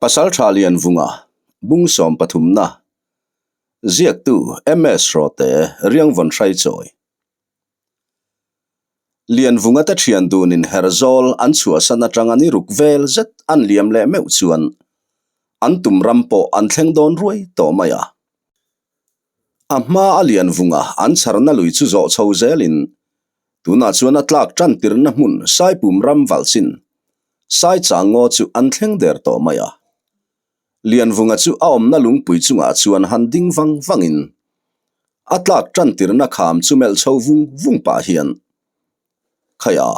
Pasaltha Lianvunga, Bung sawm pathumna, Ziaktu MS Rawte, Riangvawn Hraichawi. Lianvunga te thian dunin Herzawl an chhuahsan atanga ni ruk vel zet an liam leh meuh chuan an tum ram pawh an thleng dawn ruai tawh mai a. A hma a Lianvunga an chharna lui chu zawh chho zelin tunah chuan a tlak tan tirna hmun Saipum ram valchin Sai chang ngaw chu an thleng der tawh mai a. Lianvunga chu a awmna lungpui chungah chuan han ding vang vangin a tlak tantirna kham chu melh chho vung vung pah hian, Khaia,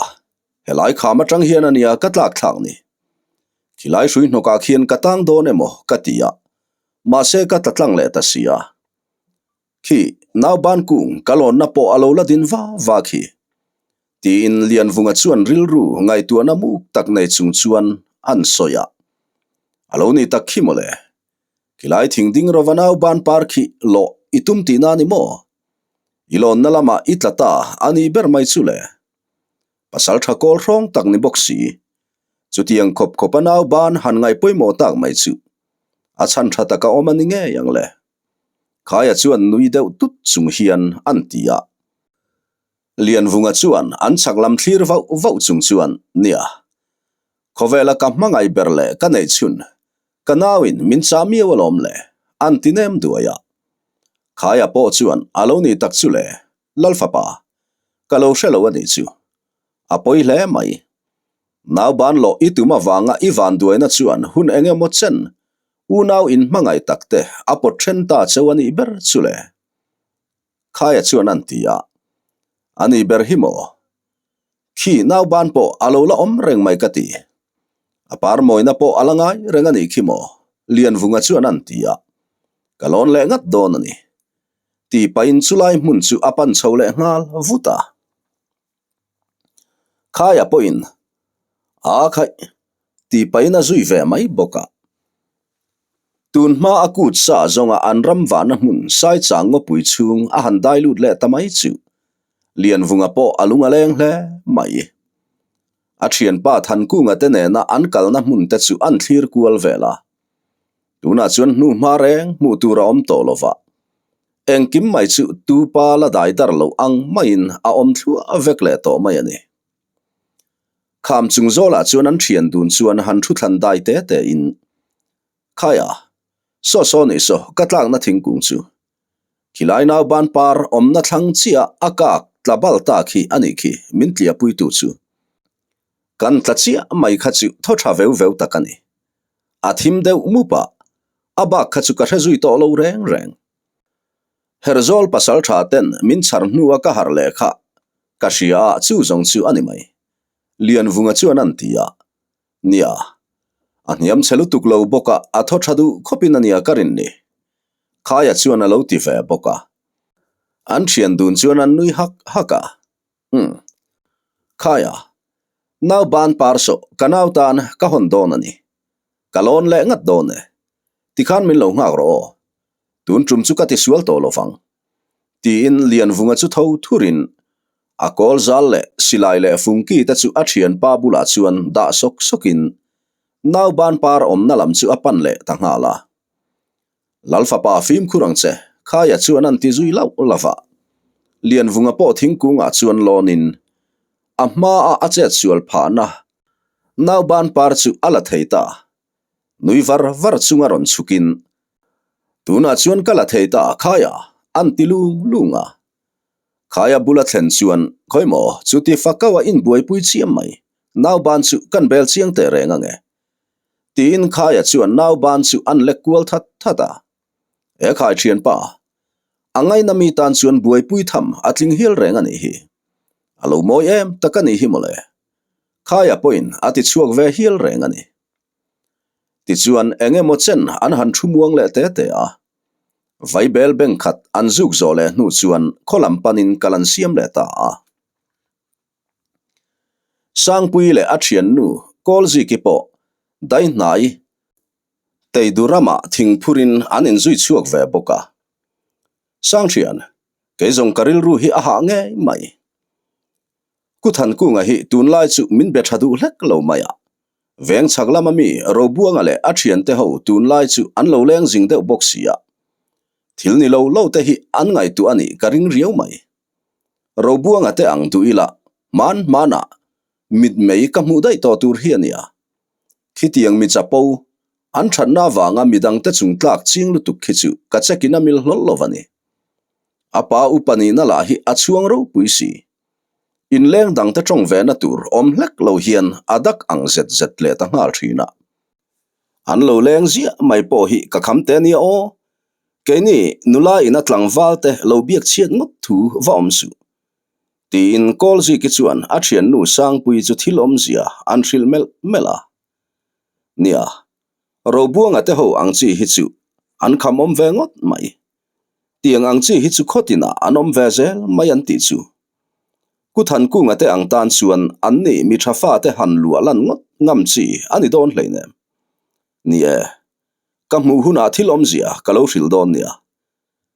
helai kham atang hian a nia ka tlak thlak ni. Khilai hrui hnawkah khian ka tang dawn emaw ka ti a, mahse ka tla tlang leh ta si a. Khi, nauban kung ka lawnna pawh a lo la din va va khi. Tiin Lianvunga chuan rilru ngaihtuahna muk tak nei chung chuan an sawi a. A lo ni tak khi mawle. Khilai thing ding rova nau ban par khi lawh i tum tihna ni maw? I lawnna lamah i tla ta a ni ber mai chu le. Pasal tha kawl hrawng tak ni bawk si. Chutiang khawp khawpa nau ban han ngaih pawimawh tak mai chu a chhan tha taka awm a ni ngei ang le. Khaia chuan nui deuh tut chung hian an ti a. Lianvunga chuan an chhak lam thlir vauh vauh chung chuan, Nia, khawvela ka hmangaih ber leh ka neih chhun, ka nauin min chah miau alawm le, an ti nem duai a. Khaia pawh chuan a lo nih tak chu le, Lalfapa, ka lo hre lo a nih chu. A pawi hle mai. Nau ban lawh i tum avanga i van duaina chuan hun eng emaw chen unau in hmangaih takte a pawt then ta cheu a nih ber chu le. Khaia chuan an ti a, A ni ber hi maw? Khi nauban pawh a lo la awm reng mai ka ti. A par mawina pawh a la ngai reng a nih khi maw? Lianvunga chuan an ti a, Ka lawn leh ngat dawn a ni. Ti pahin chulai hmun chu a pan chho leh nghal vut a. Khaia pawhin, A khaih, ti pahin a zui ve mai bawk a. Tun hma a kut sa zawnga an ram vahna hmun Saichang ngawpui chhung a han dai lut leh ta mai chu Lianvunga pawh a lung a leng hle mai. A thianpa Thankunga te nena an kalna hmun te chu an thlir kual vel a. Tunah chuan hnu hma reng hmuh tur a awm tawh lo va. Engkim mai chu tupa la dai dar loh ang maiin a awm thluah vek leh tawh mai a ni. Kham chung zawlah chuan an thian dun chuan han thu thlan dai te te in, Khaia, saw saw nih saw ka tlakna thingkung chu. Khilai nau ban par awmna thlang chiah a kak tla bal ta khi a nih khi min tliahpuitu chu. Kan tla chiah mai kha chu thaw tha veu veu tak a ni. A thim deuh mup a, a bak kha chu ka hre zui tawh lo reng reng. Herzawl pasal tha ten min chhar hnua ka harh leh kha ka hria a chu zawng chu a ni mai. Lianvunga chuan an ti a, Nia, a hniam chhe lutuk lo bawk a, a thaw tha duh khawpin a nia ka rin ni. Khaia chuan a lo ti ve bawk a. An thian dun chuan an nui hak hak a. Umm. Khaia, nau ban par sawh ka nau tan ka hawn dawn a ni. Ka lawn leh ngat dawn e. Tikhan min lo nghak rawh aw. Tun tum chu ka tisual tawh lo vang. Tiin Lianvunga chu tho thurin a kawl zal leh silai leh fungki te chu a thianpa bulah chuan dah sawk sawkin nau ban par awmna lam chu a pan leh ta nghal a. Lalfapa fimkhur ang che, Khaia chuan an ti zui lauh lauh a. Lianvunga pawh thingkungah chuan lawnin a hmaa a chet sual phahna nauban par chu a la thei ta. Nui var var chunga rawn chhukin, Tunah chuan ka la thei ta, Khaia, an ti lung lung a. Khaia bula thlen chuan, Khawi maw, chuti fakau a inbuaipui chiam mai, nauban chu kan bel chiang teh reng ang e. Tiin Khaia chuan nau ban chu an lek kual that that a. He khai thianpa, a ngaina mi tan chuan buaipui tham a tling hial reng a nih hi. A lo mawi em tak a nih hi mawle. Khaia pawhin a ti chhuak ve hial reng a ni. Tichuan eng emaw chen an han thu muang leh te te a. Vaibel beng khat an zuk zawh leh hnu chuan khaw lam panin kal an siam leh ta a. Sangpui leh a thiannu Kawlziki pawh Daihnai Teidu ramah thingphurin an inzui chhuak ve bawk a. Sangthian, kei zawng ka rilru hi a hah ngei mai. Kuthankunga hi tunlai chu min be tha duh hlek lo mai a. Veng chhak lama mi Robuanga leh a thiante ho tunlai chu an lo leng zing deuh bawk si a. Thil ni lo lo te hi an ngaihtuah a nih ka ring riau mai. Robuanga te ang duh ila hman hmanah mitmei ka hmuh daih tawh tur hi a nia. Khitiang mi chapo, an thatna avanga midangte chung tlak ching lutuk khi chu ka check in a mil hlawl lo a ni. A pa upa nihna lah hi a chhuang ropui si. Inleng dangte tawng vena tur awm hlek lo hian a dak ang zet zet leh ta nghal thin a. An lo leng ziah mai pawh hi ka kham te nia aw. Keini nula ina tlangval te lo biak chhiat ngawt thu va awm suh. Tiin Kawlziki chuan a thiannu Sangpuii chu thil awmzia an hrilh melh melh a. Nia, Robuanga te ho ang chi hi chu an kham awm ve ngawt mai. Tiang ang chi hi chu khawtinah an awm ve zel mai an tih chu. Ku Thankunga te ang tan chuan an ni mi tha fate han luah lan ngawt ngam chi a ni dawn hleinem. Ni e, ka hmuh hunah thil awmzia ka lo hrilh dawn nia.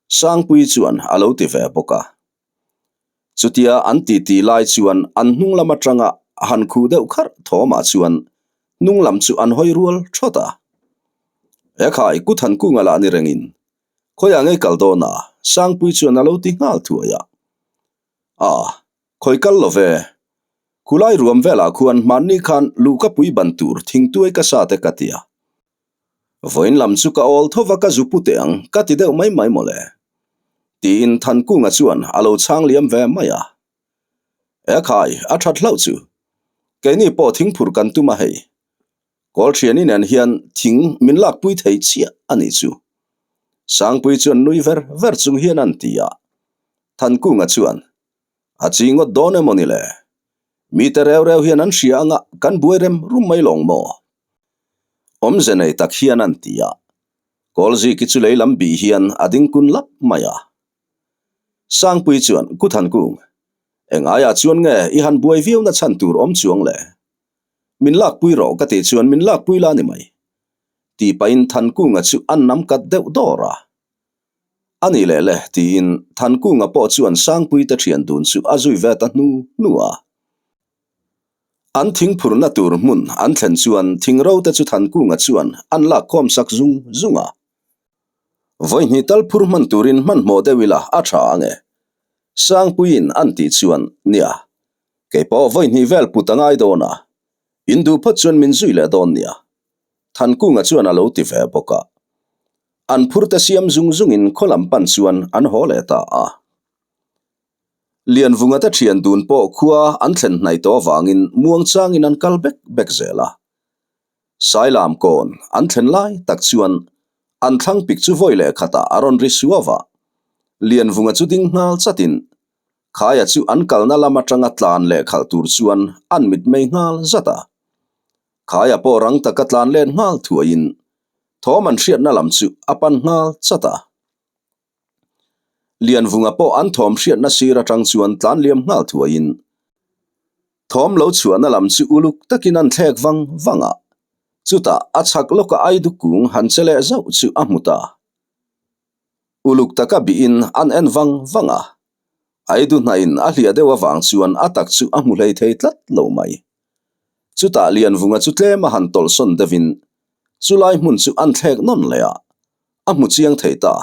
Sangpuii chuan a lo ti ve bawk a. Chutia an titi lai chuan an hnung lam atanga han khuh deuh kharh thawmah chuan hnung lam chu an hawi rual thawt a. Ekhai, Ku Thankunga lah ni rengin Khawiah ngei kal dawn a? Sangpui chuan a lo ti nghal thuai a. A, khawi kal lo ve. Khulai ruam velah khuan hmanni khan luhka pui ban tur thingtuai ka sa te ka ti a. Vawiin lam chu ka awl tho va ka zu pu teh ang ka ti deuh mai mai mawle. Tiin Thankunga chuan a lo chhang liam ve mai a. Ekhai, a that hlauh chu. Keini pawh thingphur kan tum a hei. Kawl thiani nen hian thing min lakpui thei chiah a nih chu. Sangpui chuan nui ver ver chung hian an ti a. Thankunga chuan, A chi ngawt dawn emaw ni le? Mite reu reu hian an hria anga kan buai rem rum mai lawng maw? Awmze nei tak hian an ti a. Kawlziki chu lei lam bih hian a ding kun lap mai a. Sangpui chuan, Ku Thankung, engaiah chuan nge i han buai viau na chhan tur awm chuang le? Min lakpui rawh ka tih chuan min lakpui la ni mai. Tih pahin Thankunga chu a nam kat deuh dawr a. A nih leh le tiin Thankunga pawh chuan Sangpuite thian dun chu a zui ve ta hnu hnu a. An thingphurna tur hmun an thlen chuan thingro te chu Thankunga chuan an lakkhawm sak zung zung a. Vawihnih tal phur hman turin hmanhmawh deuh ila a tha ang e. Sangpuiin an tih chuan nia Kei pawh vawi hnih vel put a ngai dawn a, in duh phawt chuan min zui leh dawn nia. Thankunga chuan a lo ti ve bawk a. An phur te siam zung zungin khaw lam pan chuan an haw leh ta a. Lianvunga te thian dun pawh khua an thlen hnaih tawh avangin muangchangin an kal bek bek zel a. Sailam kawn an thlen lai tak chuan an thlang pik chu vawi leh khatah a rawn ri suau a. Lianvunga chu ding nghal chatin Khaia chu an kalna lam atanga tlan leh khalh tur chuan an mitmei nghal zat a. Khaia pawh rang taka tlan let nghal thuaiin thawm an hriatna lam chu a pan nghal chat a. Lianvunga pawh an thawm hriatna sir atang chuan tlan liam nghal thuaiin thawm lo chhuahna lam chu uluk takin an thlek vang vang a. Chutah a chhak lawka Aidu kung han che leh zauh chu a hmu ta. Uluk taka bihin an en vang vang a, Aidu hnahin a hliah deuh avang chuan a tak chu a hmu hlei thei tlat lo mai. Chutah Lianvunga chu tlem a han tawlhsawn deuhin chulai hmun chu an thlek nawn leh a, a hmu chiang thei ta.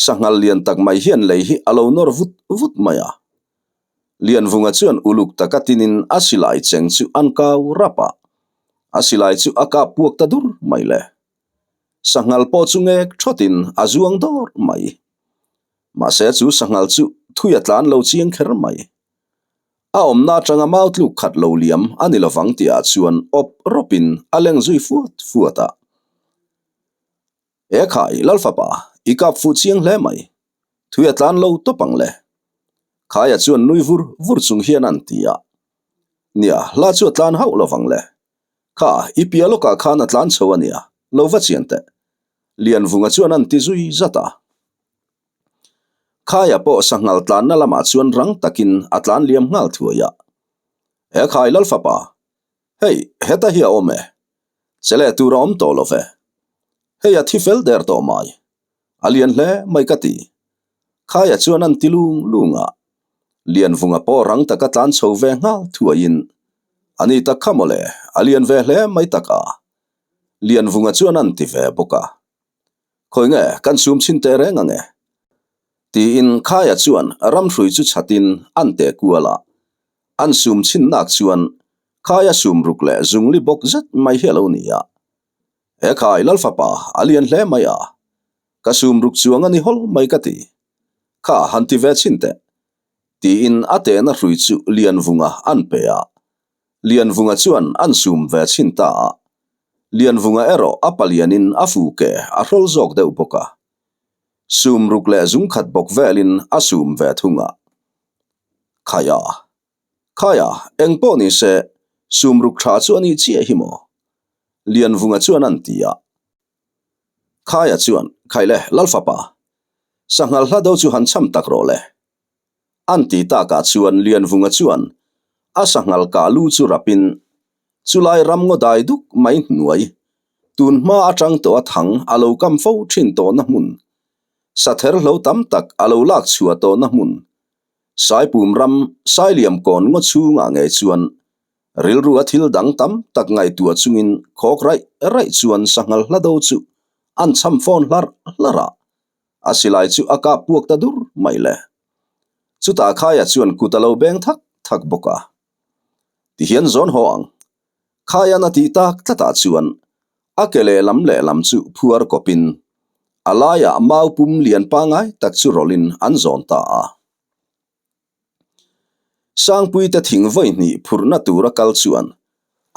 Sanghal lian tak mai hian lei hi a lo nawr vut vut mai a. Lianvunga chuan uluk taka tinin a silai cheng chu an kau rap a, a silai chu a kap puak ta dur mai le. Sanghal pawh chu ngek thawtin a zuang dawr mai. Mahse chu sanghal chu thui a tlan lo chiang kher mai. A awmna atanga mau tluk khat lo liam a ni lovang tihah chuan awp rawpin a leng zui fuat fuat a. E khai, Lalfapa, i kap fuh chiang hle mai. Thui a tlan lo tawp ang le. Khaia chuan nui vur vur chung hian an ti a. Nia, hla chu a tlan hauh lovang le. Kha, i pia lawkah khan a tlan chho a nia, lo va chian teh. Lianvunga chuan an ti zui zat a. Khaia pawh sanghal tlanna lamah chuan rang takin a tlan liam nghal thuai a. He khai Lalfapa, hei, heta hi a awm e. Che leh tur a awm tawh lo ve. Hei a thi fel der tawh mai. A lian hle mai ka ti. Khaia chuan an ti lung lung a. Lianvunga pawh rang taka tlan chho ve nghal thuaiin. A ni tak kha mawle, a lian ve hle mai tak a. Lianvunga chuan an ti ve bawk a. Khawi nge kan sum chhin teh reng ang e? Tiin Khaia chuan ramhrui chu chhatin an teh kual a. An sum chhin nak chuan Khaia sum ruk leh zungli bawk zet mai hi a lo ni a. He Khai Lalfapa a lian hle mai a, ka sum ruk chuang a ni hawl mai ka ti. Kha han ti ve chhin teh. Tiin a tehna hrui chu Lianvunga an pe a. Lianvunga chuan an sum ve chhin ta a. Lianvunga erawh a palianin a fu ke a hrawl zawk deuh bawk a. Sum ruk leh zung khat bawk velin a sum ve thung a. Khaia. Khaia, eng pawh ni se, sum ruk tha chu a nih chiah hi maw? Lianvunga chuan an ti a. Khaia chuan, Khaile, Lalfapa, sanghal hla do chu han cham tak rawh le. An ti takah chuan Lianvunga chuan a sanghal kah lu chu rapin chulai ram ngaw dai duk mai hnuai, tun hma atang tawh a thang a lo kam fo thin tawhna hmun, sather hlo tam tak a lo lak chhuah tawhna hmun, Saipum ram Sailiam kawn ngaw chhungah ngei chuan rilru a thil dang tam tak ngaihtuah chungin khawk raih raih chuan sanghal hla do chu an cham fawn hlarh hlarh a. A silai chu a kap puak ta dur mai le. Chutah Khaia chuan kut a lo beng thak thak bawk a. Tihian zawn haw ang. Khaia'n a tih tak tlatah chuan a ke lehlam lehlam chu phuar kawpin a laiah mau pum lian pangai tak chu rawlhin an zawn ta a. Sangpuite thing vawi hnih phurhna tura kal chuan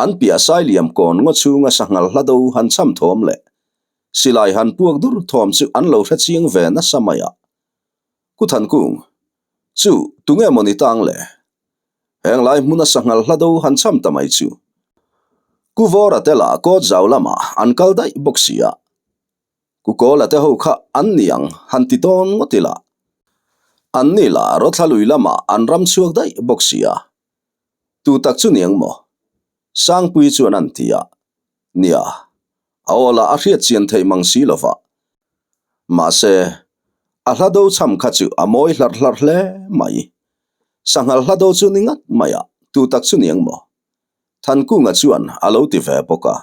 an piah Sailiam kawn ngaw chhunga sanghal hla do han cham thawm leh silai han puak dur thawm chu an lo hre chiang ve nasa mai a. Ku Thankung, chu tunge maw ni tang le? Heng lai hmuna sanghal hla do han cham ta mai chu. Ku Vawra te lah kawt zau lamah an kal daih bawk si a. Ku Kawla te ho kha an ni ang han ti dawn ngawt ila. An ni lah Rawthla lui lamah an ram chhuak daih bawk si a. Tu tak chu niang maw? Sangpui chuan an ti a. Nia, a aw lah a hriat chian theih mang si lova. Mahse, a hla do cham kha chu a mawi hlarh hlarh hle mai. Sanghal hla do chu ni ngat mai a, tu tak chu niang maw? Thankunga chuan a lo ti ve bawk a.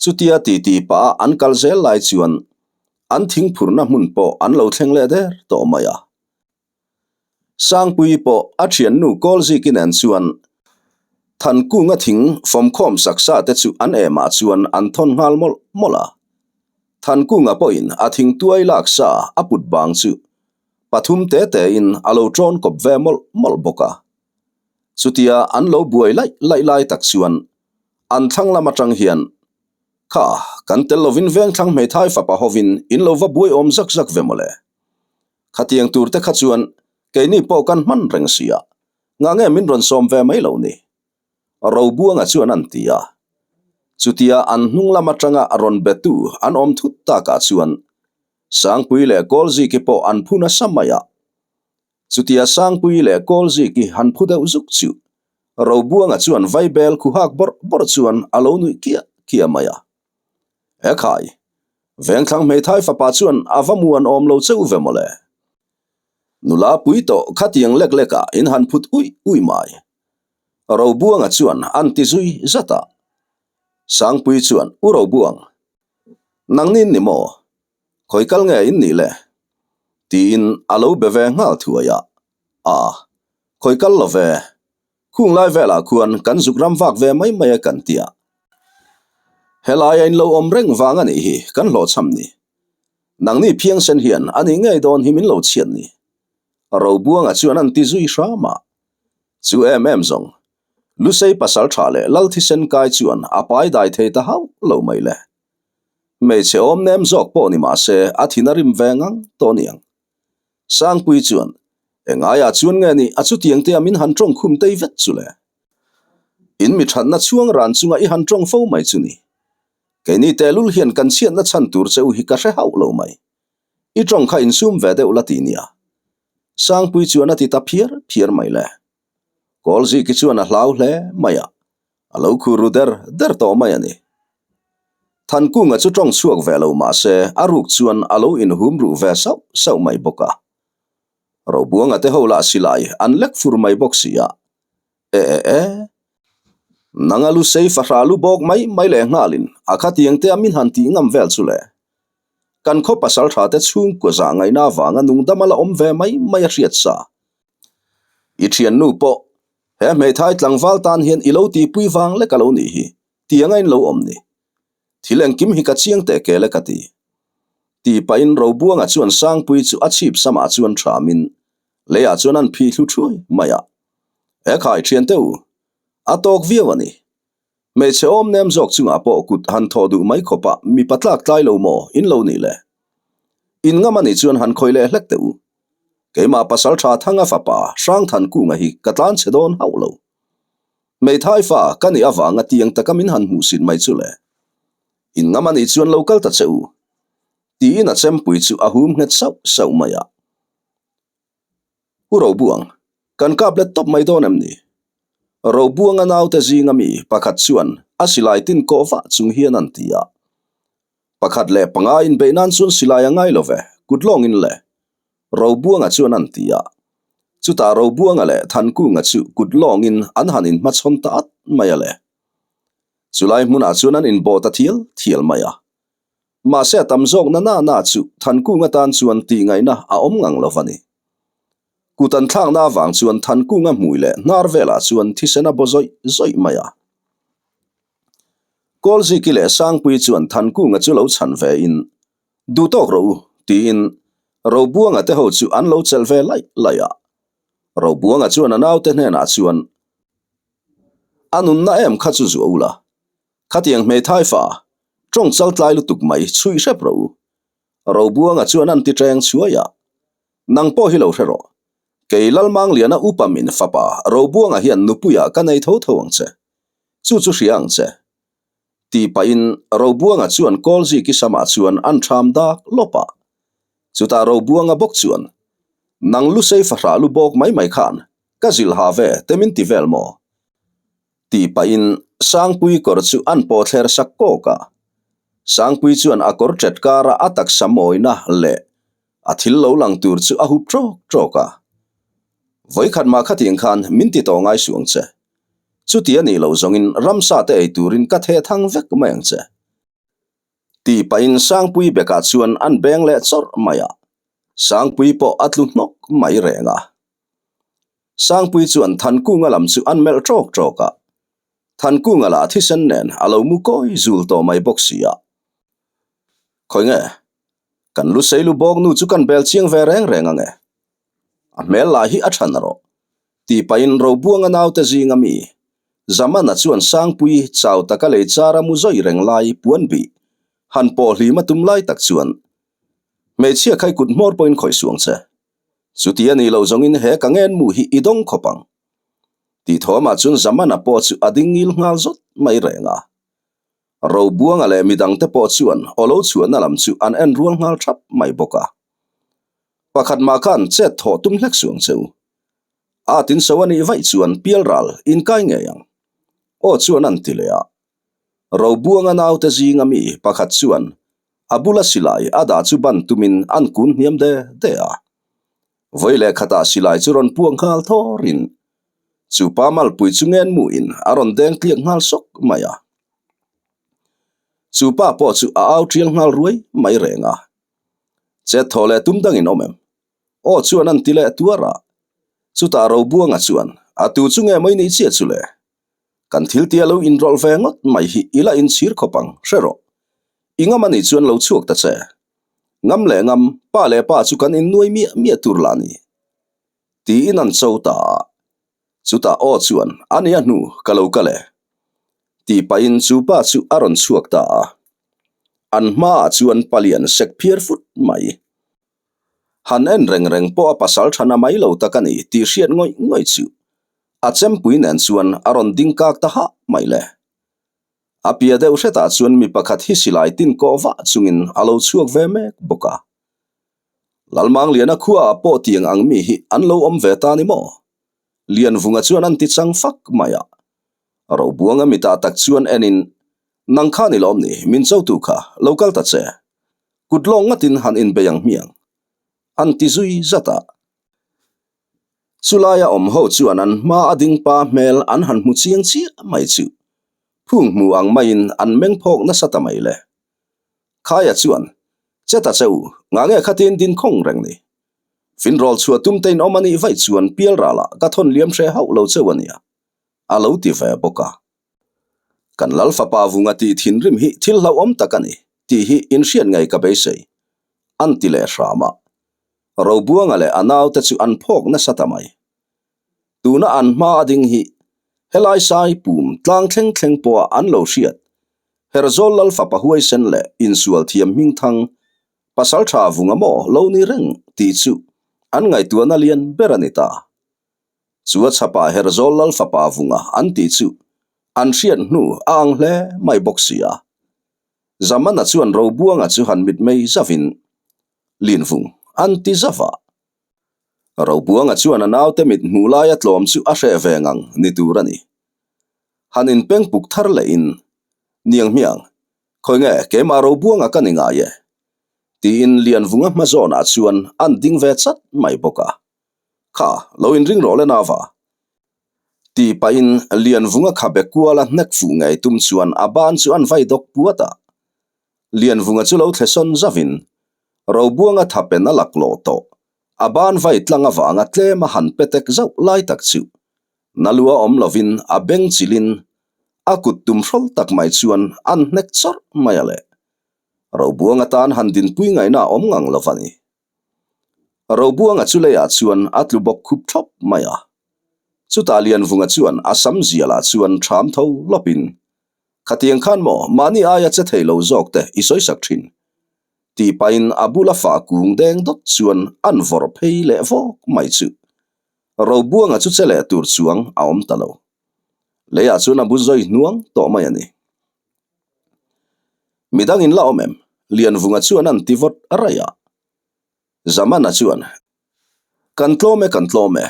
Chutia titi pah a an kal zel lai chuan an thingphurna hmun pawh an lo thleng leh der tawh mai a. Sangpuii pawh a thiannu Kawlziki nen chuan Thankunga thing fawmkhawm saksa te chu an emah chuan an thawn nghal mawlh mawlh a. Thankunga pawhin a thing tuai lak sa a put bang chu pathum te tein a lo tawn kawp ve mawlh mawlh bawk a. Chutia an lo buai laih laih lai tak chuan An thlang lam atang hian, Kha, kan tel lovin vengthlang hmeithai fapa hovin in lo va buai awm zak zak ve mawle. Khatiang tur te kha chuan keini pawh kan hman reng si a, ngah nge min rawn sawm ve mai lo ni? Robuanga chuan an ti a. Chutia an hnung lam atanga rawn betu an awm thut takah chuan Sangpui leh Kawlziki pawh an phu nasa mai a. Chutia Sangpui leh Kawlziki han phu deuh zuk chu Robuanga chuan vaibel khuhak bawrh bawrh chuan a lo nuih kiah kiah mai a. He khai, Vengthlang hmeithai fapa chuan a va muan awm lo cheu ve mawle. Nula pui tawh khatiang lek lekah in han phut uih uih mai. Robuanga chuan an ti zui zat a. Sangpui chuan, U Robuang, nangni in ni maw? Khawi kal nge in nih le? Tiin a lo be ve nghal thuai a. A, khawi kal lo ve. Khung lai velah khuan kan zuk ram vak ve mai mai a kan ti a. Helai a in lo awm reng vang a nih hi kan hlawhchham ni. Nangni phiangsen hian a nih ngei dawn hi min lo chhiat ni. Robuanga chuan an ti zui hram a. Chu em em zawng. Lusei pasal tha leh lal thisen kai chuan a pai dai thei ta hauh lo mai le. Hmeichhe awm nem zawk pawh ni mah se a thin a rim ve ngang tawh niang. Sangpui chuan, Engaiah chuan nge ni a chutiang te a min han tawng khum tei vet chu le? In mi thatna chhuang ran chunga i han tawng fo mai chu ni. Keini tehlul hian kan chhiatna chhan tur che u hi ka hre hauh lo mai. I tawng kha insum ve deuh la ti nia. Sangpui chuan a ti ta phiar phiar mai le. Kawlziki chuan a hlau hle mai a, a lo khur ru der der tawh mai a ni. Thankunga chu tawng chhuak ve lo mah se a ruk chuan a lo inhum ruh ve sauh sauh mai bawk a. Robuanga te ho lah silai an lek fur mai bawk si a. E e e. Nanga lu sei fahra lu bawk mai mai leh nghalin a khatiang te a min han tih ngam vel chu le. Kan khaw pasal tha te chhungkua zah ngaihna avanga nungdam a la awm ve mai mai a hriat sa. I thiannu pawh he hmeithai tlangval tan hian i lo tihpui vang lek a lo nih hi, tiang a in lo awm ni. Thil engkim hi ka chiang teh kel e ka ti. Tih pahin Robuanga chuan Sangpuii chu a chhip samah chuan thamin leiah chuan an phih thlu thuai mai a. Ekhai thiante u, a tawk viau a ni. Hmeichhe awm nem zawk chungah pawh kut han thawh duh mai khawpah mipa tlak tlai lo maw in lo nih le? In ngam a nih chuan han khawih leh hlek teh u. Keimah pasal tha Thanga fapa Hrangthankunga hi ka tlan chhe dawn hauh lo. Hmeithai fa ka nih avanga tiang taka min han hmuhsit mai chu le. In ngam a nih chuan lo kal ta che u. Tiin a chempui chu a hum nghet sauh sauh mai a. U Robuang, kan kap let tawp mai dawn em ni? Robuanga naute zinga mi pakhat chuan a silai tin kawh vah chung hian an ti a. Pakhat leh panga inbeih nan chuan silai a ngai lo ve, kut lawngin le. Robuanga chuan an ti a. Chutah Robuanga leh Thankunga chu kut lawngin an han inhmachhawn ta at mai a le. Chulai hmunah chuan an inbawh ta thial thial mai a. Mahse a tam zawk na na na chu Thankunga tan chuan tih ngaihna a awm ngang lo va ni. Kut an thlakna avang chuan Thankunga hmui leh hnar velah chuan thisen a baw zawih zawih mai a. Kawlziki leh Sangpuii chuan Thankunga chu lo chhan ve in, Duh tawk rawh u, tiin Robuanga te ho chu an lo chelh ve laih laih a. Robuanga chuan a naute hnenah chuan, A nunna em kha chu zuah ula, Khatiang hmeithai fa, tawng chal tlai lutuk mai chhuih hrep rawh u. Robuanga chuan an ti teng chhuai a, Nang pawh hi lo hre rawh. Kei Lalmangliana upa min fapa Robuanga hian nupuiah ka nei tho tho ang che. Chu chu hria ang che. Tih pahin Robuanga chuan Kawlziki samah chuan an ṭham dak lawp a. Chutah Robuanga bawk chuan, Nang lusei fahrah lu bawk mai mai khan ka zilh ha ve te min ti vel maw? Tih pahin Sangpuii kawr chu an pawh thler sak kawk a. Sangpuii chuan a kawr ṭet kara a taksa mawina leh a thil lo lang tur chu a hup ṭawk ṭawk a. Vawikhat mah khatiang khan min ti tawh ngai suh ang che. Chuti a nih loh zawngin ramsa te ei turin ka theh thang vek mai ang che. Tih pahin Sangpuii bekah chuan an beng leh chawrh mai a. Sangpuii pawh a tlu hnawk mai reng a. Sangpuii chuan Thankunga lam chu an melh ṭawk ṭawk a, Thankunga lah thisen nen a lo mu kawi zul tawh mai bawk si a. Khawi nge? Kan lu sei lu bawk nu chu kan bel chiang ve reng reng ange. A hmel lah hi a than rawh. Tih pahin Robuanga naute zinga mi Zamana chuan Sangpuii chau taka lei chara mu zawi reng lai puan bih han pawh hlim a tum lai tak chuan hmeichhia khai kut hmawr pawhin khawih suang che. Chuti a nih loh zawngin he ka ngen mu hi i dawng khawp ang. Tih thawmah chuan Zamana pawh chu a ding ngil nghal zawt mai reng a. Robuanga leh midangte pawh chuan aw lo chhuahna lam chu an en rual nghal thap mai bawk a. Pakhat mah khan chet thawh tum hlek suh ang che u. A tin so a nih vaih chuan pialral inkai ngei ang. Aw chuan an ti leh a. Robuanga naute zinga mi pakhat chuan a bula silai a dah chu ban tumin an kun hniam de de a. Vawi leh khatah silai chu rawn puak nghal thawrin chu pa malpui chu ngen muin a rawn deng tliak nghal sawk mai a. Chu pa pawh chu a au tial nghal ruai mai reng a. Chet thaw leh tum dangin awm em? Aw chuan an ti leh tuar a. Chutah Robuanga chuan a tu chu nge mai nih chiah chu le? Kan thil tia lo inrawlh ve ngawt mai hi i la inchhir khawp ang, hre rawh. I ngam a nih chuan lo chhuak ta che. Ngam leh ngam, pa leh pa chu kan innuai miah miah tur lah ni. Tiin an cho ta a. Chutah aw chuan, A nia hnu, ka lo kal e. Tih pahin chu pa chu a rawn chhuak ta a. An hmaah chuan palian sek phiar fut mai. Han en reng reng pawh a pasal thana mai lo tak a ni tih hriat ngawih ngawih chu a chempui nen chuan a rawn ding kak ta hah mai le. A pia deuh hretah chuan mi pakhat hi silai tin kawh vah chungin a lo chhuak ve mek bawk a. Lalmangliana khuaah pawh tiang ang mi hi an lo awm ve ta ni maw? Lianvunga chuan an ti chang fak mai a. Robuanga mitah tak chuan enin, Nang kha ni lawm ni, min chotu kha, lo kal ta che. Kut lawng ngatin han inbei ang hmiang. An ti zui zat a. Chulaia awm ho chuan an hma a ding pa hmel an han hmu chiang chiah mai chu. Phung hmu ang maiin an meng phawk nasa ta mai le. Khaia chuan, Che ta che u, ngah nge khatin din khawng reng ni? Finrawl chhuah tum te in awm a nih vaih chuan pial ralah ka thawn liam hre hauh lo cheu a nia, a lo ti ve bawk a. Kan lal fapa vunga tih thinrim hi thil hlauhawm tak a ni tih hi inhriat ngei ka beisei, an ti leh hram a. Robuanga leh a naute chu an phawk nasa ta mai. Tuna an hma a ding hi helai sai pum tlang thleng thleng pawha an lo hriat Herzawl lal fapa huaisen leh insual thiam hmingthang pasal tha vunga maw lo ni reng tih chu an ngaihtuahna lian ber a ni ta. Chu a chhapah Herzawl lal fapa vunga an tih chu an hriat hnu a ang hle mai bawk si a. Zamana chuan Robuanga chu han mitmei zavin Linvung an ti zava. Robuanga chuan a naute mit hmuh laia tlawm chu a hreh ve ngang ni tur a ni. Han inpeng puk thar lehin, Niang hmiang, khawi nge keimah Robuanga ka ni ngai e? tiin Lianvunga hma zawnah chuan an ding ve chat mai bawk a. Kha, lo inring rawh le nava. Tih pahin Lianvunga khabe kuala hnek fuh ngei tum chuan a ban chu an vai dawk puat a. Lianvunga chu lo thle sawn zavin Robuanga thapen a laklawh tawh. A ban vai tlang avanga tlem a han petek zauh lai tak chu na lua awm lovin a beng chilin a kut tum hrawl tak mai chuan an hnek chawrh mai a le. Robuanga tan han dinpui ngaihna a awm ngang lo va ni. Robuanga chu leiah chuan a tlu bawk khup thlawp mai a. Chutah Lianvunga chuan a sam zialah chuan ṭham tho lawpin, Khatiang khan maw mahni aia che thei lo zawk te i sawisak ṭhin? Tih pahin a bula fah kung deng dawt chuan an vawrh phei leh vawk mai chu. Robuanga chu che leh tur chuang a awm ta lo. Leiah chuan a bu zawi hnuang tawh mai a ni. Midang in la awm em? Lianvunga chuan an ti vawt raih a. Zamana chuan, Kan tlawm e, kan tlawm e.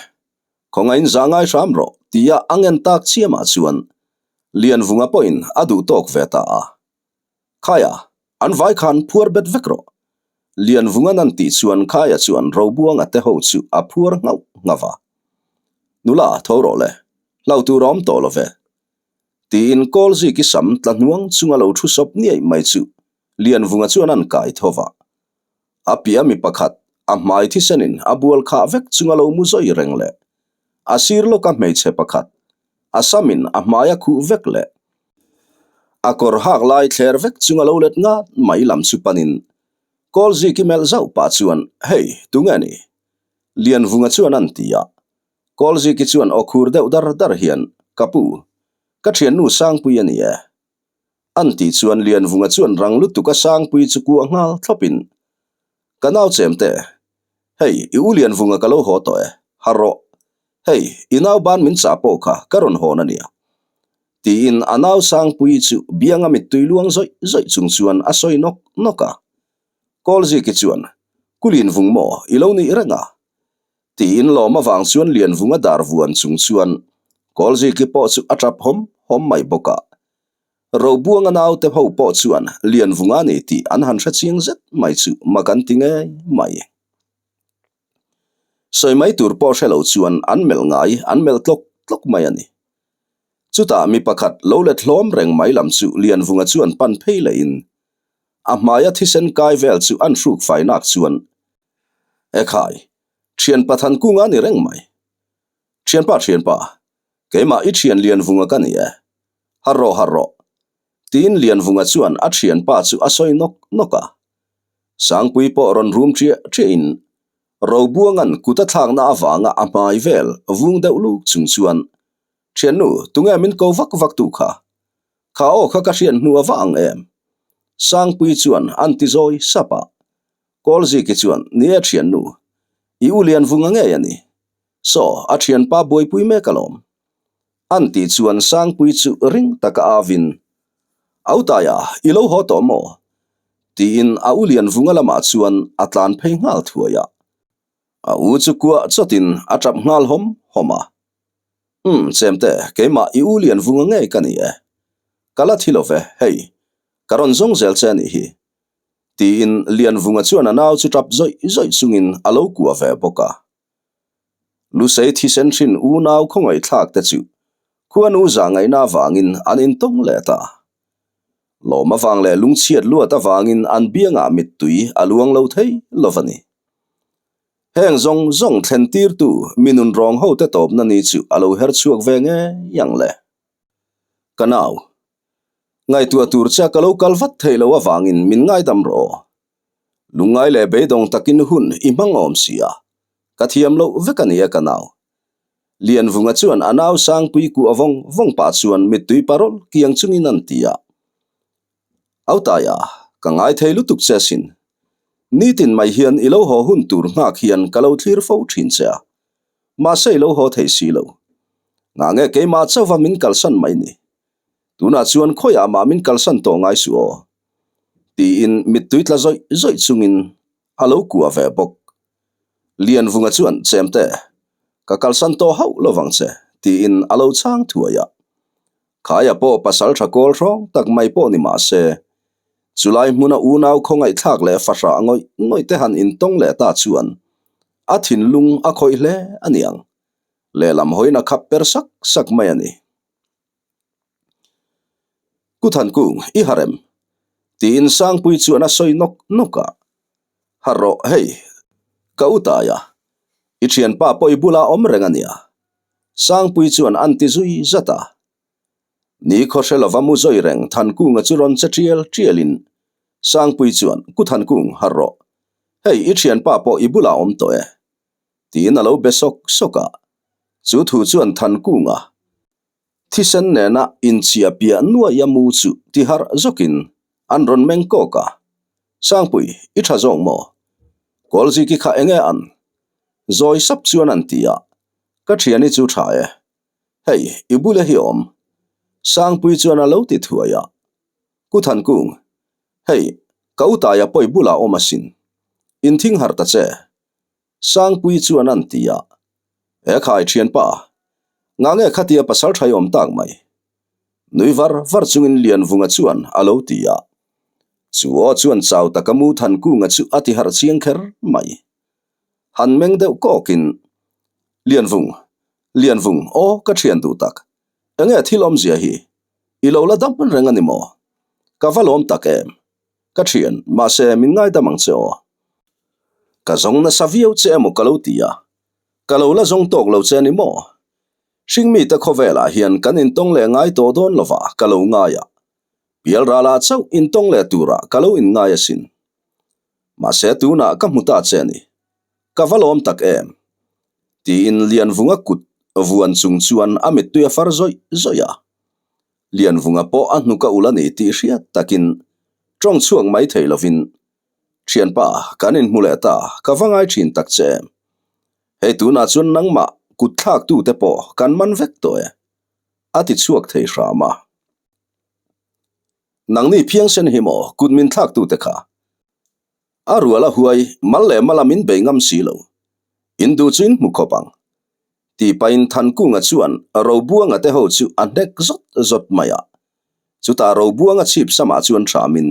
Khawngain za ngai hram rawh, tia a ngen tak chiamah chuan Lianvunga pawhin a duh tawk ve ta a. Khaia, an vai khan phuar bet vek rawh. Lianvunga'n an tih chuan Khaia chuan Robuanga te ho chu a phuar nghauh nghauh a. Nula, tho rawh le, hlau tur a awm tawh lo ve. Tiin Kawlziki sam tla hnuang chunga lo thu sawp niaih mai chu Lianvunga chuan an kai tho va. A piah mi pakhat, a hmai thisenin a bual khah vek chunga lo mu zawi reng leh a sir lawka hmeichhe pakhat, a samin a hmai a khuh vek leh a kawr hak lai thler vek chunga lo let ngat mai lam chu panin Kawlziki melh zauh pah chuan, Hei, tunge ni? Lianvunga chuan an ti a. Kawlziki chuan aw khur deuh dar dar hian, Ka pu, ka thiannu Sangpui a ni e. An tih chuan Lianvunga chuan rang lutuk a Sangpui chu kuah nghal thlawpin, Ka nau chem te, hei i u Lianvunga ka lo haw tawh e, har rawh. Hei, i nau ban min chah pawh kha ka rawn hawn a nia. Tiin a nau Sangpui chu bianga mittui luang zawih zawih chung chuan a sawi nawk nawk a. Kawlziki chuan, Ku Lianvung maw i lo nih reng a? Tiin lawm avang chuan Lianvunga dar vuan chung chuan Kawlziki pawh chu a tap hawm hawm mai bawk a. Robuanga naute ho pawh chuan Lianvunga a ni tih an han hre chiang zet mai chu mak an ti ngei mai. Sawi mai tur pawh hre lo chuan an melh ngai an melh tlawk tlawk mai a ni. Chutah mi pakhat lo let hlawm reng mai lam chu Lianvunga chuan pan phei lehin a hmaia thisen kai vel chu an hruk fai nak chuan Ekhai, thianpa Thankunga ni reng mai. Thianpa thianpa, keimah i thian Lianvunga ka ni e. Har rawh har rawh. Tiin Lianvunga chuan a thianpa chu a sawi nawk nawk a. Sangpui pawh rawn rum ṭiah ṭiahin Robuanga'n kut a thlakna avanga a hmai vel vung deuh luk chung chuan, Thiannu, tunge min ko vak vak tu kha? Kha aw kha ka hriat hnu a va ang em? Sangpui chuan an ti zawi sap a. Kawlziki chuan, Ni e thiannu, i u Lianvunga ngei a ni. Saw, a thianpa buaipui mek alawm. An tih chuan Sangpui chu ring taka avin, Autaia, i lo haw tawh maw? tiin a u Lianvunga lamah chuan a tlan phei nghal thuai a. A u chu kuah chawtin a tap nghal hawm hawm a. Umm, Chemte, keimah i u Lianvunga ngei ka ni e. Ka la thi lo ve, hei, ka rawn zawng zel che a nih hi. Tiin Lianvunga chuan a nau chu tap zawih zawih chungin a lo kuah ve bawk a. Lusei thisen hrin unau khawngaihthlak te chu. Khuanu zahngaihna avangin an intawng leh ta. Lawm avang leh lungchhiat luat avangin an biangah mittui a luang lo thei lo a ni. Heng zawng zawng thlen tirtu mi nunrawng hote tawpna ni chu a lo her chhuak ve ngei ang le. Ka nau, ngaihtuah tur che ka lo kal vat thei lo avangin min ngaidam rawh aw. Lungngai leh beidawng takin hun i hmang awm si a, ka thiam loh vek a nia ka nau. Lianvunga chuan a nau Sangpui kuah vawng vawng pah chuan mittui parawl kiang chungin an ti a. Autaia, ka ngai thei lutuk che asin. Nitin mai hian i lo haw hun tur nghak hian ka lo thlir fo thin che a. Mahse i lo haw thei si lo. Ngah nge keimah chauva min kalsan mai ni? Tunah chuan khawiah mah min kalsan tawh ngai suh aw. Tiin mittui tla zawih zawih chungin a lo kuah ve bawk. Lianvunga chuan Chemte, ka kalsan tawh hauh lo vang che, tiin a lo chhang thuai a. Khaia pawh pasal tha kawl hrawng tak mai pawh ni mah se, chulai hmuna unau khawngaihthlak leh fahrah ngawih ngawih te han intawng leh ta chuan a thinlung a khawih hle a niang. Lehlam hawiin a khap per sak sak mai a ni. Ku Thankung, i harh em? Tiin Sangpui chuan a sawi nawk nawk a. Harh rawh, hei, ka u tai a, i thianpa pawh i bulah awm reng a nia. Sangpui chuan an ti zui zat a. Ni khaw hre lova mu zawi reng Thankunga chu rawn che tial tialin Sangpui chuan, Ku Thankung, harh rawh, hei, i thianpa pawh i bulah awm tawh e. Tiin a lo be sawk sawk a. Chu thu chuan Thankunga thisen nena inchhia piah nuaia mu chu ti harh zawkin an rawn meng kawk a. Sangpui, i tha zawk maw? Kawlziki kha enge an? Zawi sap chuan an ti a. Ka thiani chu tha e. Hei, i bula hi awm. Sangpui chuan a lo ti thuai a. Ku Thankung, hei, ka utaia pawi bulah awm asin. Inthing harh ta che. Sangpui chuan an ti a, He khai thianpa, ngah nge khatia pasal tha i awm tak mai? Nui var var chungin Lianvunga chuan a lo ti a. Chu aw chuan chau taka mu Thankunga chu a ti harh chiang kher mai. Han meng deuh kawkin, Lianvung, Lianvung, aw ka thian duh tak, enge thil awmzia hi? I lo la dam reng a ni maw? Ka va lawm tak em? Ka thian, mahse min ngaidam ang che aw. Ka zawng nasa viau che emaw ka lo ti a, ka lo la zawng tawk lo che a ni maw? Hringmite khawvelah hian kan intawng leh ngai tawh dawn lova ka lo ngai a, Pialralah chauh intawng leh turah ka lo inngai asin. Mahse tunah ka hmu ta che a ni. Ka va lawm tak em? Tiin Lianvunga kut vuan chung chuan a mittui a far zawih zawih a. Lianvunga pawh a hnuk a ul a ni tih hriat takin tawng chhuak mai thei lovin, Thianpa, kan inhmu leh ta, ka va ngai thin tak che em? Hei tunah chuan nangmah kut thlaktute pawh kan man vek tawh e, a ti chhuak thei hram a. Nangni phiangsen hi maw kut min thlaktute kha? A rual a huai, mal leh mala min bei ngam si lo. In duh chu in hmu khawp ang. Tih pahin Thankunga chuan Robuanga te ho chu a hnek zawt zawt mai a. Chutah Robuanga chhip samah chuan hramin,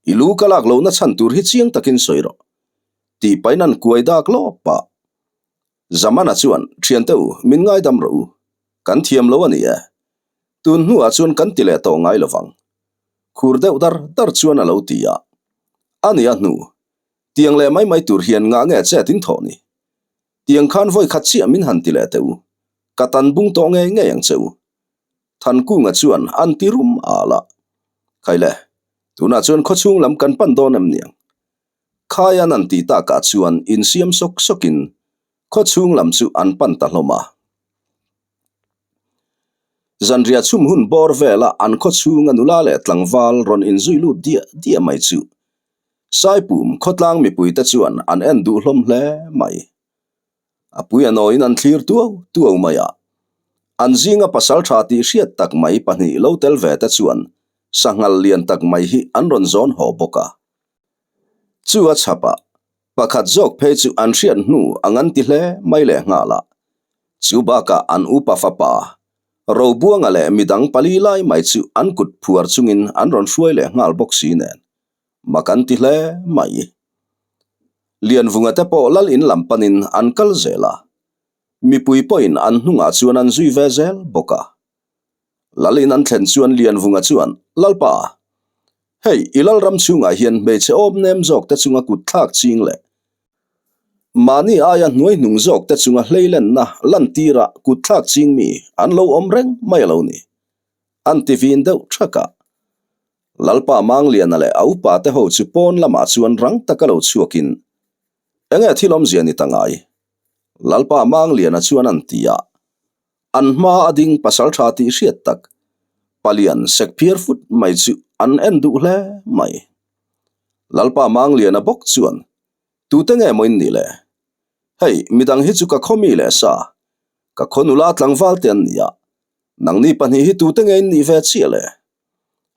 I lu ka lak lohna chhan tur hi chiang takin sawi rawh. Tih pahin an kuai dak lawp a. Zamana chuan, Thiante u, min ngaidam rawh u. Kan thiam lo a ni e. Tun hnuah chuan kan ti leh tawh ngai lovang. Khur deuh dar dar chuan a lo ti a. A ni a hnu. Tiang leh mai mai tur hian ngah nge chet in thawh ni? Tiang khan vawi khat chiah min han ti leh teh u. Ka tan bung tawh ngei ngei ang che u. Thankunga chuan an ti rum al a. Khaile, tunah chuan khawchhung lam kan pan dawn em niang? Khaian an tih takah chuan insiam sawk sawkin khawchhung lam chu an pan ta hlawm a. Zanriah chhum hun bawr vela an khawchhunga nula leh tlangval rawn inzui lut diah diah mai chu Saipum khawtlang mipuite chuan an en duh hlawm hle mai. A pui a nawiin an thlir tuau tuau mai a. An zinga pasal tha tih hriat tak mai pahnih lo tel ve te chuan sanghal lian tak mai hi an rawn zawn haw bawk a. Chu a chhapah Pakhat zawk phei chu an hriat hnu a ngan ti hle mai leh nghal a. Chu bakah an upa fapa, Robuanga leh midang pali lai mai chu an kut phuar chungin an rawn hruai leh nghal bawk si nen. Mak an ti hle mai. Lianvunga te pawh lal in lam panin an kal zel a. Mipui pawhin an hnungah chuan an zui ve zel bawk a. Lal in an thlen chuan Lianvunga chuan, Lalpa, hei i lalram chhungah hian hmeichhe awm nem zawk te chunga kut thlak ching leh mahni aia hnuai hnung zawk te chunga hleilenna lantira kut thlak ching mi an lo awm reng mai a lo ni. An ti vin deuh thak a. Lalpa Mangliana leh a upa te ho chu pawn lamah chuan rang taka lo chhuakin, Enge thil awmzia ni ta ngai? Lalpa Mangliana chuan an ti a. An hma a ding pasal tha tih hriat tak, palian sek phiar fut mai chu an en duh hle mai. Lalpa Mangliana bawk chuan, Tute nge maw in nih le? Hei, midang hi chu ka khaw mi leh sa, ka khaw nula tlangval te an ni a, nangni pahnih hi tute nge in nih ve chiah le?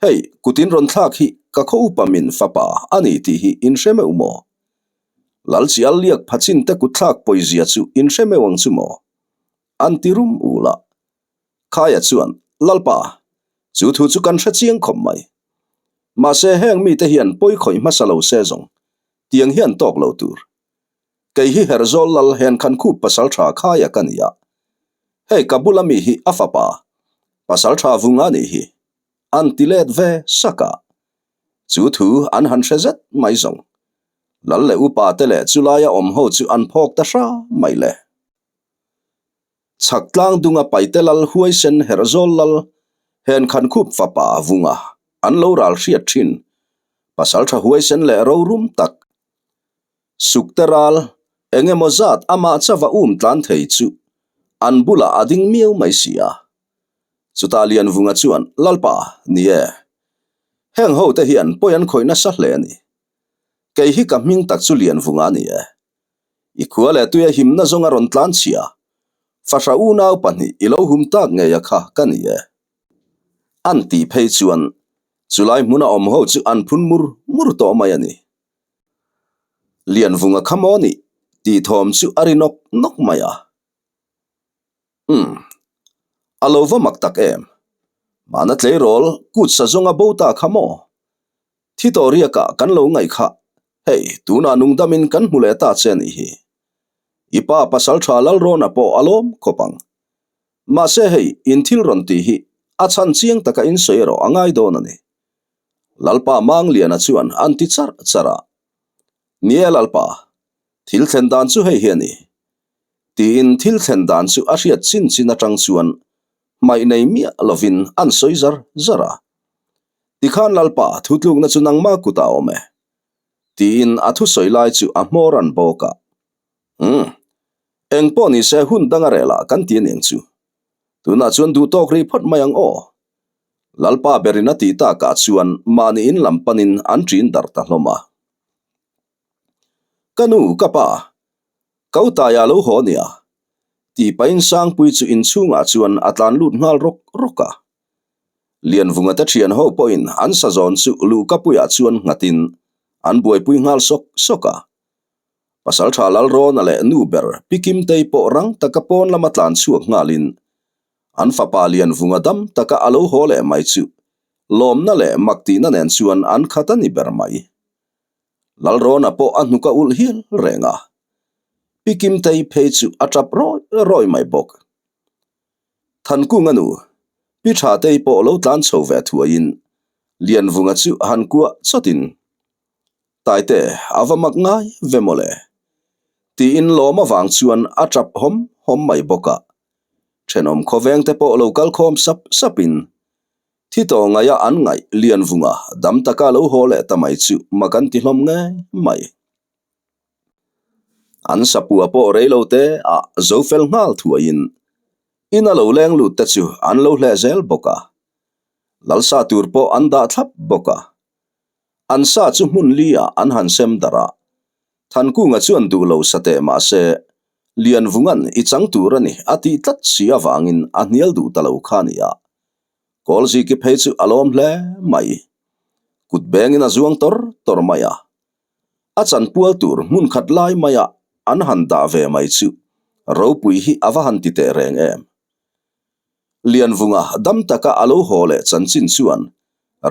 Hei, kut in rawn thlak hi ka khaw upa min fapa a ni tih hi in hre meuh maw? Lalchial liak phachin te kut thlak pawizia chu in hre meuh ang chu maw? An ti rum ul a. Khaia chuan, Lalpa, chu thu chu kan hre chiang khawp mai. Mahse heng mite hian pawi khawih hmasa lo se zawng, tiang hian tawk lo tur. Kei hi Herzawl lal hen khan khup pasal tha khaia ka ni a. Hei ka bula mi hi a fapa, pasal tha vunga nih hi. An ti let ve sak a. Chu thu an han hre zet mai zawng. Lal leh upa te leh chulaia awm ho chu an phawk ta hra mai le. Chhak tlang dunga paite lal huaisen Herzawl lal hen khan khup fapa vunga an lo ral hriat thin pasal tha huaisen leh rorum tak Sukte ral, eng emaw zat amah chava um tlan thei chu an bulah a ding miau mai si a. Chutah Lianvunga chuan, Lalpa, ni e. Heng ho te hian pawi an khawih nasa hle a ni. Kei hi ka hming tak chu Lianvunga a ni e. I khua leh tuia himna zawng a rawn tlan chhia. Fahra unau pahnih i lo hum tak ngei a kha ka ni e. An tih phei chuan chulai hmuna awm ho chu an phun mur mur tawh mai a ni. Lianvunga kha maw nih? tih thawm chu a ri nawk nawk mai a. Umm, a lo va mak tak em? Mahna tleirawl kut sa zawnga bo ta kha maw? Thi tawh riakah kan lo ngaih kha, hei tunah nungdamin kan hmu leh ta che nih hi. I pa pasal tha Lalrawna pawh a lawm khawp ang. Mahse hei, in thil rawn tih hi a chhan chiang taka in sawi erawh a ngai dawn a ni. Lalpa Mangliana chuan an ti charh charh a, Ni e Lalpa, thil thlen dan chu hei hi a ni. Tiin thil thlen dan chu a hriat chin chin atang chuan hmaih nei miah lovin an sawi zar zar a. Tikhan Lalpa, thutlukna chu nangma kutah a awm e. Tiin a thusawi lai chu a hmawr an bawk a. Umm, eng pawh nise hun dang a rel ah kan ti aniang chu. Tunah chuan duh tawk rih phawt mai ang aw. Lalpa berin a tih takah chuan mahni in lam panin an ṭin darh ta hlawm a. Ka nu, ka pa, ka utaia lo haw nia, tih pahin Sangpui chu inchhungah chuan a tlan lut nghal rawk rawk a. Lianvunga te ṭhian ho pawhin an sazawn chu luhkapuiah chuan nghatin an buaipui nghal sawk sawk a. Pasalṭha Lalrawna leh nu ber Pi Kimtei pawh rang taka pawn lama tlan chhuak nghalin An fapa Lianvunga dam taka a lo haw leh mai chu lawmna leh mak tihna nen chuan an khat a ni ber mai. Lalrawna pawh a hnuk a ulh hial reng a, Pi Kimtei phei chu a tap rawi rawi mai bawk. Thankunga nu, Pi Thatei pawh lo tlan chho ve thuaiin Lianvunga chu han kuah chawtin, Taite, a va mak ngai ve mawle. Tiin lawm avang chuan a tap hawm hawm mai bawk a. Thenawm khawveng te pawh lo kal khawm sap sapin thi tawh ngaia an ngaih Lianvunga dam taka lo haw leh ta mai chu mak an ti hlawm ngei mai. An sapua pawh rei lo te ah zo fel nghal thuaiin ina lo leng lut te chu an lo hleh zel bawk a. Lalsa tur pawh an dah thlap bawk a. An sa chu hmun li ah an han sem darh a. Thankunga chuan duh lo sa teh mah se, Lianvunga'n i chang tur a ni a tih tlat si avangin a hnial duh ta lo kha a ni a. Kawlziki phei chu a lawm hle mai. Kut bengin a zuang tawr tawr mai a. A chanpual tur hmun khat lai maia an han dah ve mai chu ropui hi a va han ti teh reng em. Lianvunga dam taka a lo haw leh chanchin chuan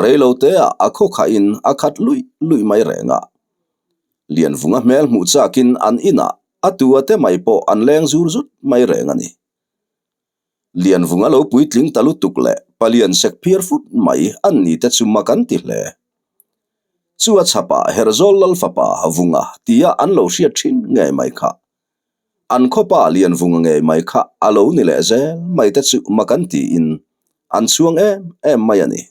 reiloteah a khawkhahin a khat luih luih mai reng a. Lianvunga hmel hmuh chakin an inah a tua te mai pawh an leng zur zut mai reng a ni. Lianvunga lo puitling ta lutuk leh palian sek phiar fut mai an ni te chu mak an ti hle. Chu a chhapah Herzawl Lalfapa Vunga tia an lo hriat thin ngei mai kha. An khawpa Lianvunga ngei mai kha a lo ni leh zel mai te chu mak an tiin an chhuang em em mai a ni.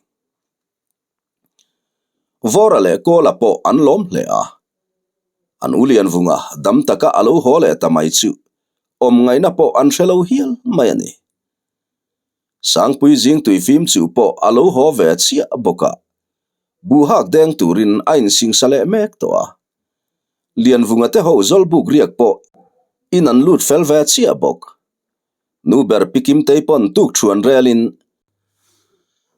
Vawra leh Kawla pawh an lawm hle a. An u Lianvunga dam taka a lo haw leh ta mai chu awm ngaihna pawh an hre lo hial mai a ni. Sangpui zing tui fim chu pawh a lo haw ve chiah bawk a, buhak deng turin a insingsa leh mek tawh a. Lianvunga te ho zawlbuk riak pawh in an lut fel ve chiah bawk. Nu ber pi Kimtei pawn tuk thuan relin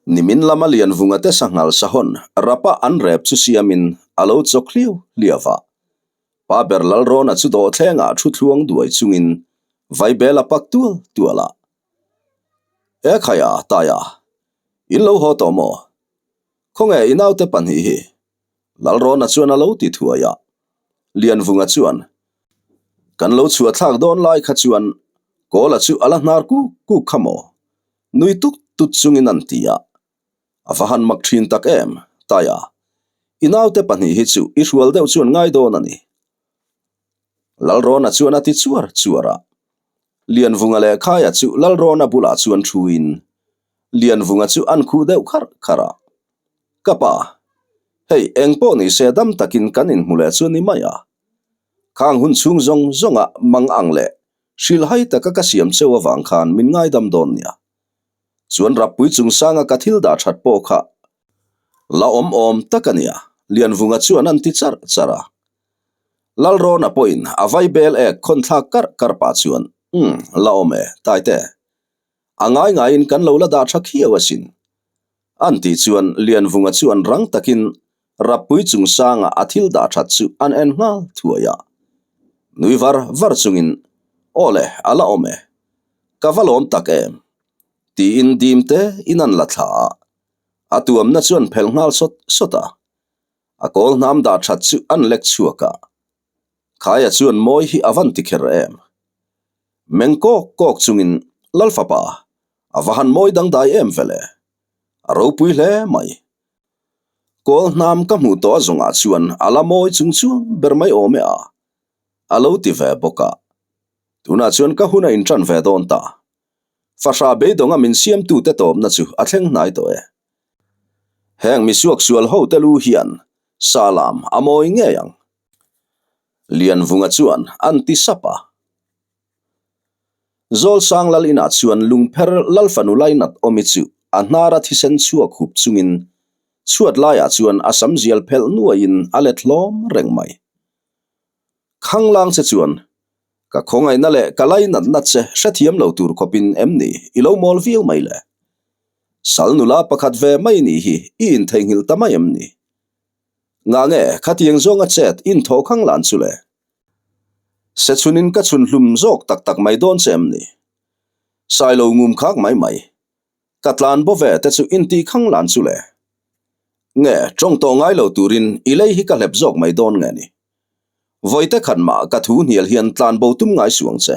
nimin lama Lianvunga te sanghal sahawn rapa an rep chu siamin a lo chawk hliau hliau a. Pa ber Lalrawna chu dawhthlengah thu thluang duai chungin vaibel a pak tual tual a. E khaia, Taia, in lo haw tawh maw? Khawnge i naute pahnih hi? Lalrawna chuan a lo ti thuai a. Lianvunga chuan, Kan lo chhuah thlak dawn lai kha chuan Kawla chu a la hnar kuk kuk kha maw? Nui tut tut chungin an ti a. A va han mak thin tak em, Taia. I naute pahnih hi chu i hrual deuh chuan ngai dawn a ni. Lalrawna chuan a ti chuar chuar a. Lianvunga leh Khaia chu Lalrawna bulah chuan thuin Lianvunga chu an khuh deuh kharh kharh a. Ka pa, hei eng pawh ni se dam takin kan inhmu leh chu ni mai a. Khang hun chhung zawng zawnga mang ang leh hrilhhai taka ka siam cheu avang khan min ngaidam dawn nia. Chuan Rappui chungsanga ka thil dah that pawh kha la awm awm tak a nia, Lianvunga chuan an ti charh charh a. Lalrawna pawhin a vaibel ek khawn thlak karh karh pah chuan, Umm, la awm e, Taite. A ngai ngaiin kan lo la dah tha khiau asin. An tih chuan Lianvunga chuan rang takin Rappui chungsanga a thil dah that chu an en nghal thuai a. Nui var var chungin, Aw le, a la awm e. Ka va lawm tak em? Tiin dim te in an la thla a. A tuamna chuan phelh nghal sawt sawt a. A kawl hnam dah that chu an lek chhuak a. Khaia chuan mawi hi a van ti kher em? Meng kawk kawk chungin Lalfapa a va han mawi dangdai em vele. A ropui hle mai. Kawl hnam ka hmuh tawh a zawngah chuan a la mawi chung chuang ber mai awm e a, a lo ti ve bawk a. Tunah chuan ka hun a inṭan ve dawn ta. Fahra beidawnga min siamtute tawpna chu a thleng hnai tawh e. Heng misuak sual hote lu hian Salam a mawi ngei ang. Lianvunga chuan an ti sap a. Zawlsang lal inah chuan lungpher Lalfanu lainat awmi chu a hnara thisen chhuak hup chungin chhuat laiah chuan a sam zial phelh nuaiin a let hlawm reng mai. Khanglang che chuan ka khawngaihna leh ka lainatna che hrethiam lo tur khawpin em ni i lo mawl viau mai le? Sal nula pakhat ve mai nih hi i intheihnghilh ta mai em ni? Ngah nge khatiang zawnga chet inthaw khanglan chu le? Se chhunin ka chhun hlum zawk tak tak mai dawn che em ni? Sailo ngum khak mai mai. Ka tlan baw ve te chu inti khang lan chu le. Nge tawng tawh ngai lo turin i lei hi ka hlep zawk mai dawn nge ni? Vawite khat mah ka thu hnial hian tlan bo tum ngai suang che.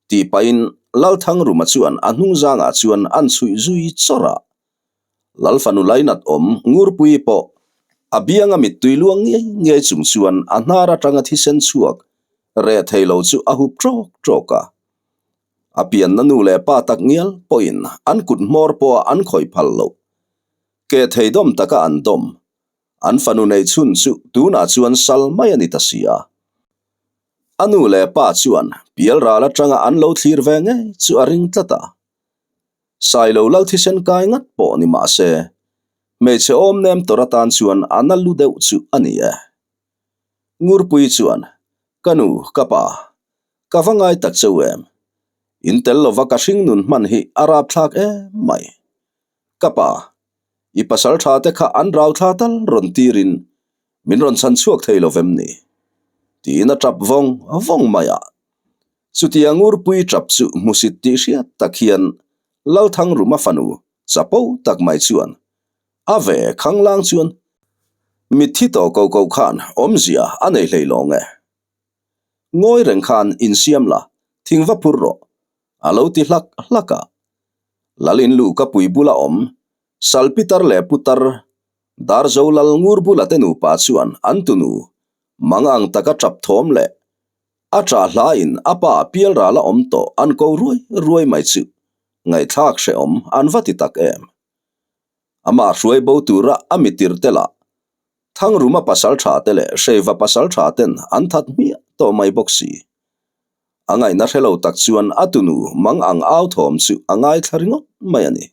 Tih pahin Lalthangruma chuan a hnung zangah chuan an chhuih zui chawrh a. Lalfanu lainat awm Ngurpuii pawh a bianga mittui luang ngei ngei chung chuan a hnar atanga thisen chhuak reh thei lo chu a hup ṭawk ṭawk a. A pianna nu leh pa tak ngial pawhin an kut hmawr pawha an khawih phal loh. Keh thei dawm taka an dawm. An fanu nei chhun chu tunah chuan sal mai a ni ta si a. A nu leh pa chuan pialral atanga an lo thlir ve ngei chu a ring tlat a. Sailo lal thisen kai ngat pawh ni mah se, hmeichhe awm nem tawrh atan chuan a na lu deuh chu a ni e. Ngurpui chuan, Ka nu, ka pa, ka va ngai tak cheu em? In tel lova ka hring nun hman hi a rapthlak em mai. Ka pa, i pasal tha te kha an rau thla tal rawn tirin min rawn chhan chhuak thei lo vem ni? Tiin a tap vawng vawng mai a. Chutia Ngurpui tap chu hmusit tih hriat tak hian Lalthangruma fanu chapo tak mai chuan a ve khanglang chuan mitthi tawh ko ko khan awmzia a nei hlei lawng e. Ngawi reng khan insiam la, thing va phur rawh, a lo ti hlak hlak a. Lalin luhka pui bula awm Salpitar leh Putar Darzo Lal ngur bula te nupa chuan an tunu mang ang taka tap thawm leh a ṭah hlain a pa pialral a awm tawh an ko ruai ruai mai chu ngaihthlak hrehawm an va ti tak em. Amah hruai bo tura a mitir te lah Thangruma pasal tha te leh Hreiva pasal tha ten an that hmiah tawh mai bawk si. A ngaihna hre lo tak chuan a tunu mang ang au thawm chu a ngaithla ringawt mai a ni.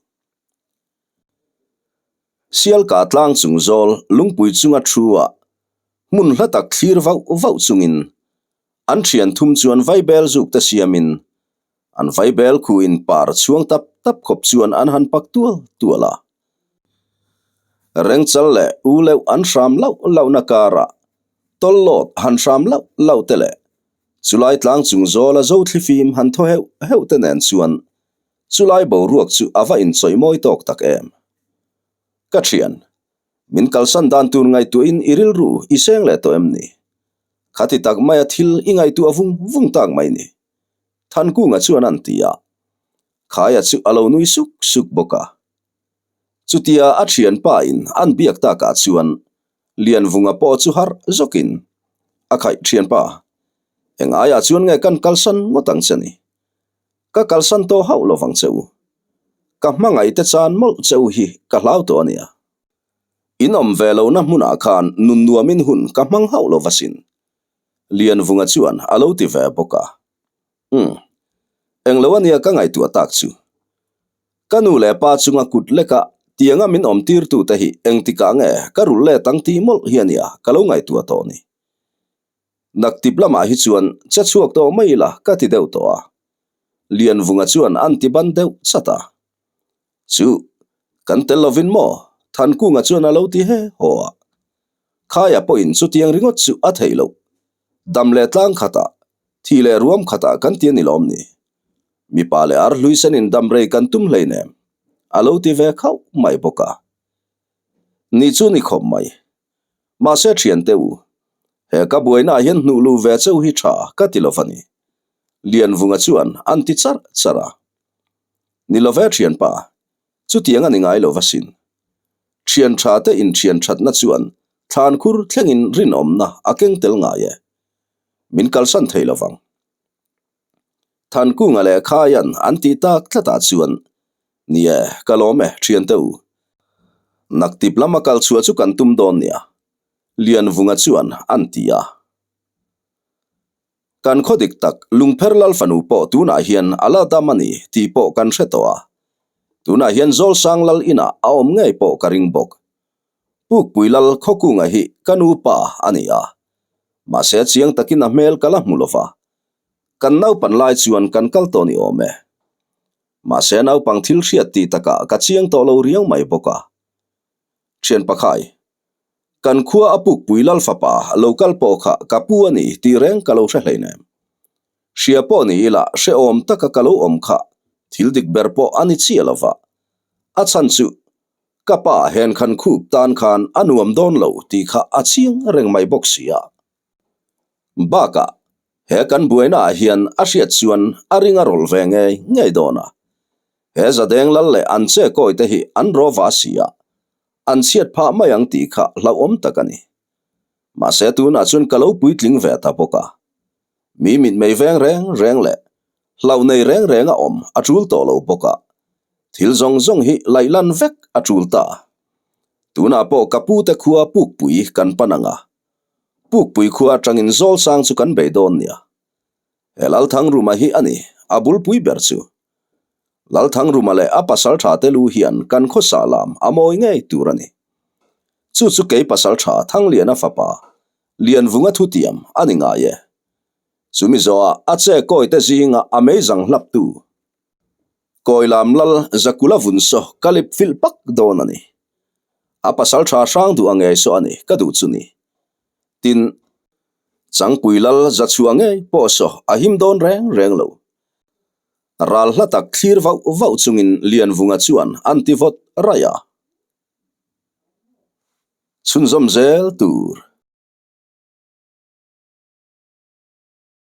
Sialka tlang chung zawl lungpui chunga thu ah hmun hla tak thlir vauh vauh chungin an thian thum chuan vaibel zuk te siamin an vaibel khu in par chhuang tap tap khawp chuan an han pak tual tual a. Rengchal leh u leuh an hram lauh lauhna karah tawllawt han hram lauh lauh te leh chulai tlang chung zawla zo thlifim han thaw heuh heuh te nen chuan chulai boruak chu a va inchawih mawi tawk tak em. Ka thian, min kalsan dan tur ngaihtuahin i rilru i seng leh tawh em ni? Khati tak maia thil i ngaihtuah vung vung tak mai ni. Thankunga chuan an ti a. Khaia chu a lo nui suk suk bawk a. Chutia a thianpa in an biak takah chuan Lianvunga pawh chu harh zawkin a khaih thianpa, Eng aiah chuan nge kan kalsan ngawt ang che ni? Ka kalsan tawh hauh lo vang che u. Ka hmangaihte chan mawlh che u hi ka hlau tawh a nia. In awm ve lohna hmunah khan nun nuamin hun ka hmang hauh lo va sin. Lianvunga chuan a lo ti ve bawk a. Umm. Englo a nia ka ngaihtuah tak chu. Ka nu leh pa chunga kut leka tianga min awm tirtute hi engtikah nge ka rulh let ang tih mawlh hi a nia ka lo ngaihtuah tawh ni. Naktip lamah hi chuan che chhuak tawh mai ila ka ti deuh tawh a. Lianvunga chuan an ti ban deuh chat a. Chu, kan tel lovin maw? Thankunga chuan a lo ti he haw a. Khaia pawhin chutiang ringawt chu a theih loh. Dam leh tlang khatah, thi leh ruam khatah kan ti a ni lawm ni? Mipa leh ar hlui senin dam rei kan tum hleinem, a lo ti ve khauh mai bawk a. Ni chu ni khawp mai. Mahse thiante u, he ka buainaah hian hnuh luh ve cheu hi tha ka ti lo va ni. Lianvunga chuan an ti charh charh a. Ni lo ve thianpa, chutiang a ni ngai lo va sin. Thian tha te inthian thatna chuan thlan khur thlengin rinawmna a keng tel ngai e. Min kalsan thei lo vang. Thankunga leh Khaian an tih tak tlatah chuan, Ni e, ka lawm e, thiante u. Naktip lama kal chhuah chu kan tum dawn nia, Lianvunga chuan an ti a. Kan khaw dik tak Lungpher Lal fanu pawh tunah hian a la dam a ni tih pawh kan hre tawh a. Tunah hian Zawlsang Lal inah a awm ngei pawh ka ring bawk. Pukpui Lal Khawkunga hi ka nu pa a ni a. Mahse chiang takin a hmel ka la hmu lo va. Kan naupan lai chuan kan kal tawh ni awm e. Mahse naupang thil hriat tih takah ka chiang tawh lo riau mai bawk a. Thian pakhai, kan khua a pukpui lal fapa lo kal pawh kha ka pu a ni tih reng ka lo hre hleinem. Hria pawh ni ila hrehawm taka ka lo awm kha thil dik ber pawh a ni chiah lo va. A chhan chu ka pa hen khan khup tan khan a nuam dawn lo tih kha a chiang reng mai bawk si a. Bakah, he kan buainaah hian a hriat chuan a ring a rawlh ve ngei ngei dawn a. He zadeng lal leh an che kawi te hi an raw va si a, an chhiat phah mai ang tih kha hlauhawm tak a ni. Mahse tunah chuan ka lo puitling ve ta bawk a. Mi mitmei veng reng reng leh hlauh nei reng reng a awm a tul tawh lo bawk a, thil zawng zawng hi laih lan vek a tul ta. Tunah pawh ka pu te khua pukpui kan pan ang a, Pukpui khua atangin Zawlsang chu kan bei dawn nia. He Lalthangruma hi a ni, a bulpui ber chu. Lalthangruma leh a pasal tha te lu hian kan khawsa lam a mawi ngei tur a ni. Chu chu kei pasal tha Thangliana fapa Lianvunga thutiam a ni ngai e. Chumi zawhah a che kawi te zinga a meizang hlaptu Kawilam lal Zakula vun saw ka lip filh pak dawn a ni. A pasal tha hrang duh a ngei saw a ni ka duh chu ni. Tin, Changpui lal zachhuah ngei pawh saw a him dawn reng reng lo. Ral hla tak thlir vauh vauh chungin Lianvunga chuan an ti vawt raih a. Chhunzawm zel tur.